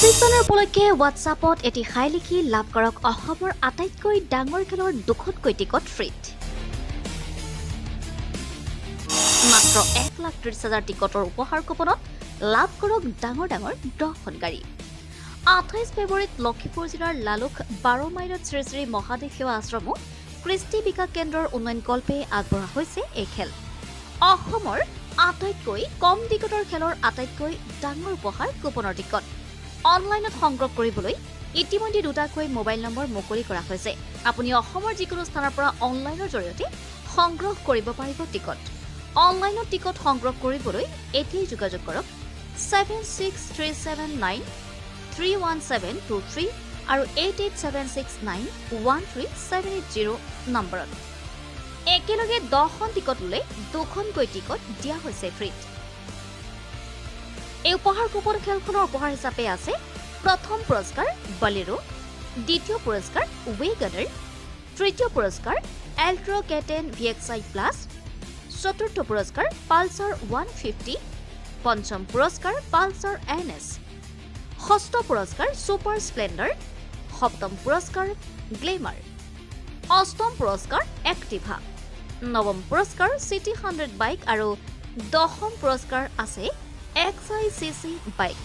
25 জানুৱাৰী উপলক্ষে হোৱাটছআপত এটি হাই লিখি লাভ কৰক অসমৰ আটাইতকৈ ডাঙৰ খেলৰ 2খনকৈ টিকট ফ্ৰীত। মাত্ৰ 1,30,000 টিকটৰ উপহাৰ কুপনত লাভ কৰক ডাঙৰ ডাঙৰ 10খন গাড়ী। 28 ফেব্ৰুৱাৰীত লখিমপুৰ জিলাৰ লালুক 12 মাইলত শ্ৰী শ্ৰী মহাদেৱ সেৱা আশ্ৰমো কৃষ্টি বিকাশ কেন্দ্ৰৰ উন্নয়ন কল্পে আগবঢ়োৱা হৈছে এই খেল। অসমৰ আটাইতকৈ কম টিকটৰ খেলৰ আটাইতকৈ ডাঙৰ উপহাৰ কুপনৰ টিকট অনলাইনত সংগ্ৰহ কৰিবলৈ ইতিমধ্যে দুটাকৈ মোবাইল নম্বৰ মুকলি কৰা হৈছে। আপুনি অসমৰ যিকোনো স্থানৰ পৰা অনলাইনৰ জৰিয়তে সংগ্ৰহ কৰিব পাৰিব টিকট। অনলাইনত টিকট সংগ্ৰহ কৰিবলৈ এতিয়াই যোগাযোগ কৰক 7637931723 আৰু 8876913780 নম্বৰত। একেলগে 10খন টিকট ল'লে দুখনকৈ টিকট দিয়া হৈছে ফ্ৰীত। এই উপহাৰ কুপন খেলখনৰ উপহাৰ হিচাপে আছে প্ৰথম পুৰস্কাৰ বলেৰো, দ্বিতীয় পুৰস্কাৰ ৱেগনাৰ, তৃতীয় পুৰস্কাৰ এল্ট্ৰ কে10 ভিএক্সআই প্লাছ, চতুৰ্থ পুৰস্কাৰ পালচাৰ 150, পঞ্চম পুৰস্কাৰ পালচাৰ এন এছ, ষষ্ঠ পুৰস্কাৰ ছুপাৰ স্প্লেণ্ডাৰ, সপ্তম পুৰস্কাৰ গ্লেমাৰ, অষ্টম পুৰস্কাৰ এক্টিভা, নৱম পুৰস্কাৰ চিটি 100 বাইক আৰু দশম পুৰস্কাৰ আছে x I C C bike.